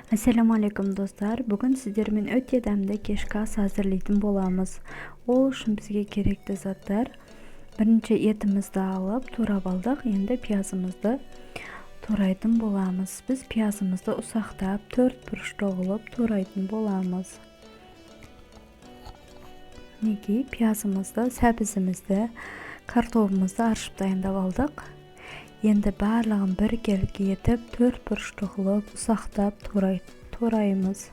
Ассалаумағалейкум, достар! Бүгін сіздермен өте дәмді кешкі ас әзірлейтін боламыз. Ол үшін бізге керекті заттар: бірінші етімізді алып турап алдық. Енді пиязымызды турайтын боламыз. Біз пиязымызды ұсақтап, төрт бұрышты қылып турайтын боламыз. Мінекей, пиязымызды, сәбізімізді, картобымызды аршып дайындап алдық. Енді барлығын біркелкі етіп, төрт бұрышты қылып ұсақтап тураймыз.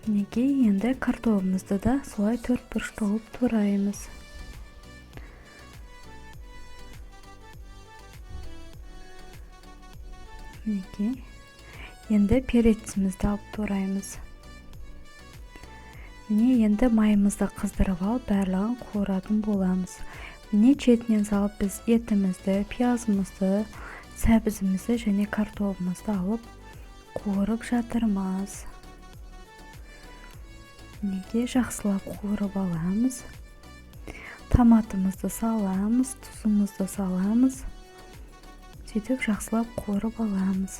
Мінекей, енді картобымызды да солай төрт бұрышты қылып тураймыз. Мінекей, енді перецімізді алып тураймыз. Міне, енді майымызды қыздырып алып, барлығын қуыратын боламыз. Міне, шетінен салып, біз етімізді, пиязымызды, сәбізімізді және картобымызды алып қуырып жатырмыз. Мінекей, жақсылап қуырып аламыз. Томатымызды саламыз, тұзымызды саламыз. Сөйтіп жақсылап қуырып аламыз.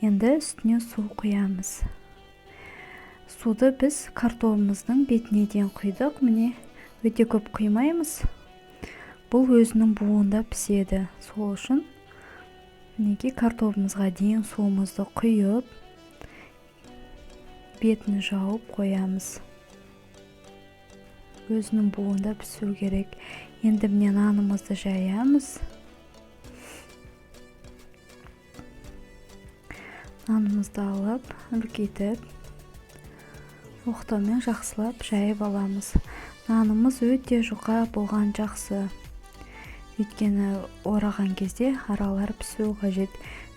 Енді үстіне су құямыз. Суды біз картобымыздың бетіне дейін құйдық. Міне, өте көп құймаймыз. Бұл өзінің буында піседі. Сол үшін, мінекей, картобымызға дейін суымызды құйып, бетін жауып қоямыз. Өзінің буында пісу керек. Енді, міне, нанымызды жаямыз. Нанымызды алып, үлкейтіп, оқтаумен жақсылап жайып аламыз. Нанымыз өте жұқа болған жақсы, өйткені ораған кезде аралар пісу қажет.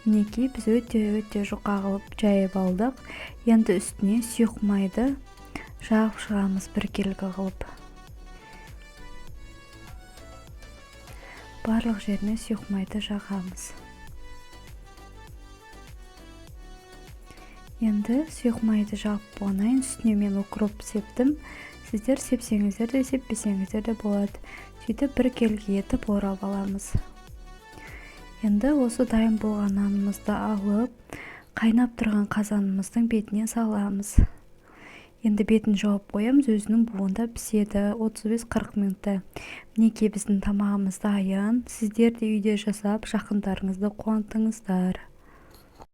Мінекей, біз өте өте жұқа қылып жайып алдық. Енді үстіне сұйық майды жағып шығамыз біркелкі қылып. Барлық жеріне сұйық майды жағамыз. Енді сұйық майды жағып болғаннан кейін үстіне мен укроп септім. Сіздер сепсеңіздер де, сеппесеңіздер де болады. Сөйтіп біркелкі етіп орап аламыз. Енді осы дайын болған нанымызды алып, қайнап тұрған қазанымыздың бетіне саламыз. Енді бетін жауып қоямыз, өзінің буында піседі 35-40 минутта. Мінекей, біздің тамағымыз дайын. Сіздер де үйде жасап, жақындарыңызды қуантыңыздар.